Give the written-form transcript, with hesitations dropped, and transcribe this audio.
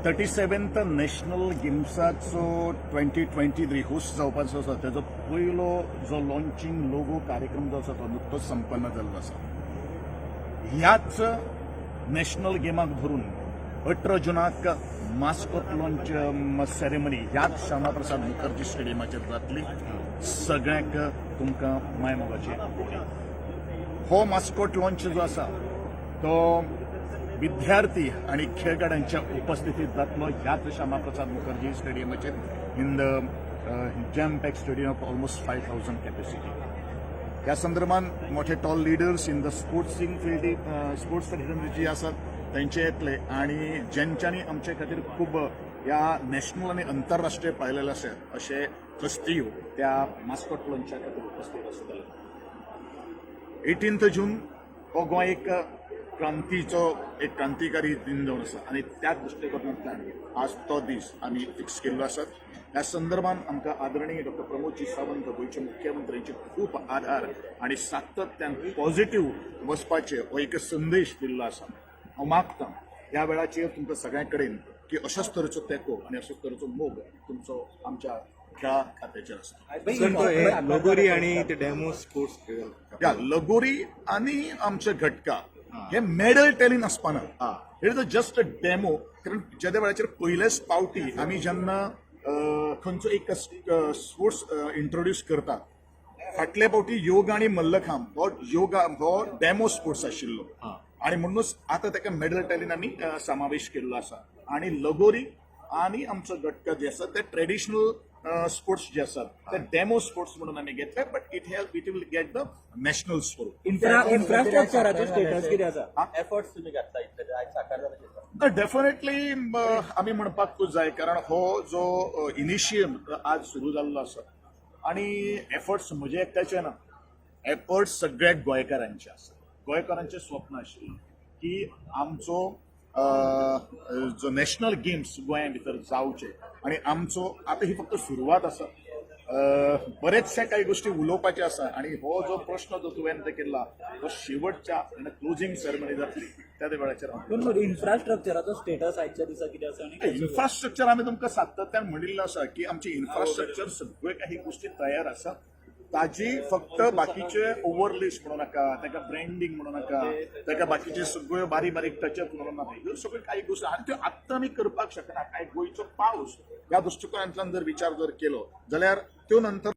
37th national गेम्साचो 2023 host जावपाचो आसा, तेजो पयलो जो लॉन्चिंग लोगो कार्यक्रम जो आसा तो नुकतोच संपन्न जाल्लो आसा. ह्याच नॅशनल गेमाक धरून 18 जुनाक मास्कॉट लॉन्च सेरेमनी ह्याच श्यामाप्रसाद मुखर्जी स्टेडियमाचेर जातली. सगळ्यांक तुमकां मायमोगाची आपोवणी. हो मास्कॉट लॉन्च जो आसा तो विद्यार्थी आणि खेळगड्यांच्या उपस्थितीत जातलो ह्याच Shyama Prasad Mukherjee स्टेडियमाचेर, in the jam pack stadium of almost 5,000 capacity. ह्या संदर्भात मोठे tall leaders in the sportsing field, sports जी आसात तेंचे येतले आणि ज्यांच्यांनी आमचे खातीर खूब ह्या नॅशनल आनी अंतरराष्ट्रीय पाहिलेले आसा अशे हस्तीयो त्या मास्कॉट लॉन्चा खातीर उपस्थित आसतले. 18 जून हो गोंय एक क्रांतीचो, एक क्रांतिकारी दिन जावन आसा आनी त्या दृश्टिकोनांतल्यान आज तो दीस आमी फिक्स केल्लो आसा. ह्या संदर्भात आमकां आदरणीय डॉक्टर प्रमोदजी सावंत, गोंयचे मुख्यमंत्र्यांचे खूब आधार आनी सातत्यान पॉझिटिव्ह वचपाचे हो एक संदेश दिल्लो आसा. हांव मागता ह्या वेळाचेर तुमकां सगळ्यां कडेन की अशाच तरेचो तेंको आनी अशाच तरेचो मोग तुमचो आमच्या खेळा खात्याचेर आसता. सर, तो हे लगोरी आणि ते डेमो स्पोर्ट्स या, लगोरी आणि आमचे घटका हे मेडल टॅली आसपाना. It is a just a demo, कारण जेद्या वेळाचेर पयलेच पावटी आमी जेन्ना खंयचो एक स्पोर्ट्स इंट्रोड्यूस करता, फाटले फावटी योग आणि मल्लखांब हो योगा हो डेमो स्पोर्ट्स आशिल्लो आणि म्हणूनच आतां ताका मेडल टॅलीन आमी समावेश केल्लो आसा. आणि लगोरी आणि आमचो गटका जे आसा ते ट्रेडिशनल स्पोर्ट्स जे आसात ते डेमो स्पोर्ट्स म्हणून आमी घेतले, but it will get the national स्वरूप. इन्फ्रास्ट्रक्चराचो स्टेटस कितें आसा? एफर्ट्स तुम्ही घातला इतले, आयज साकार जालें. डेफिनेटली आमी म्हणपाकूच जाय, कारण हो जो इनिशियम आज सुरू जाल्लो आसा आणि एफर्ट्स म्हजे एकट्याचे ना, एफर्ट्स सगळ्या गोंयकारांचे आसा. गोंयकारांचें स्वप्न आशिल्लें की आमचो जो नॅशनल गेम्स गोंया भितर जावचे आणि आमचो आतां ही फक्त सुरवात आसा. बरेचशे काही गोष्टी उलोवपाचे आसा आणि हो जो प्रश्न जो तुवें केला तो शेवटच्या क्लोजिंग सेरेमनी जातली त्या वेळाचेर हांव पूण इन्फ्रास्ट्रक्चराचो स्टेटस आयच्या दिसा कितें आसा आणि इन्फ्रास्ट्रक्चर आमी तुमकां सातत्यान म्हणिल्लें आसा की आमचे इन्फ्रास्ट्रक्चर सगळे काही गोष्टी तयार आसा. ताजी फक्त बाकीचे ओव्हरलेस म्हणू नाका, ताका ब्रँडींग म्हणू नाका, ताका बाकीचे सगळ्यो बारीक बारीक टचअप म्हणू नाका. ह्यो सगळ्यो काही गोष्टी आनी त्यो आत्तां आमी करपाक शकना. काय गोंयचो पावस ह्या दृश्टिकोनांतल्यान जर विचार जर केलो जाल्यार त्यो नंतर